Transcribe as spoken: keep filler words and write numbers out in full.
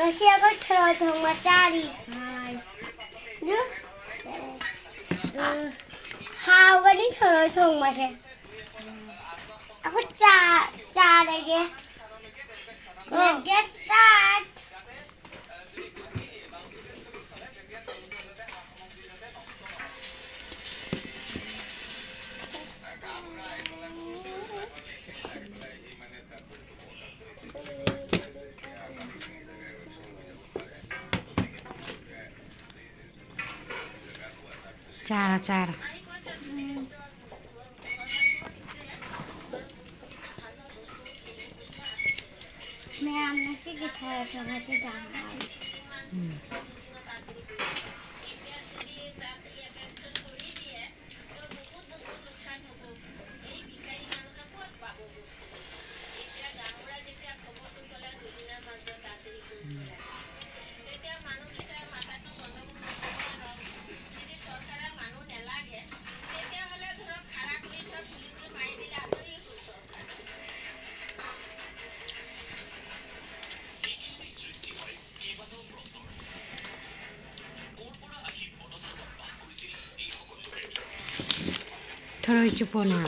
ꯉꯁꯤ ꯑꯩꯈꯣꯏ ꯊꯔꯣꯏ ꯊꯣꯡꯕ ꯆꯥꯔꯤ꯫ ꯑꯗꯨ, ꯑ, ꯍꯥꯎꯒꯅꯤ ꯊꯔꯣꯏ ꯊꯣꯡꯕꯁꯦ꯫ ꯑꯩꯈꯣꯏ ꯆꯥ-, ꯆꯥꯔꯒꯦ꯫ Let's get start. ꯆꯥꯔꯣ, ꯆꯥꯔꯣ꯫ ꯃꯌꯥꯝꯅ ꯁꯤꯒꯤ ꯊꯔꯣꯏ ꯊꯣꯡꯕꯁꯦ ꯌꯥꯝ ꯍꯥꯎꯋꯤ꯫ ꯎꯝ꯫ ꯊꯔꯣꯏ ꯆꯨꯞꯄꯣꯅ꯫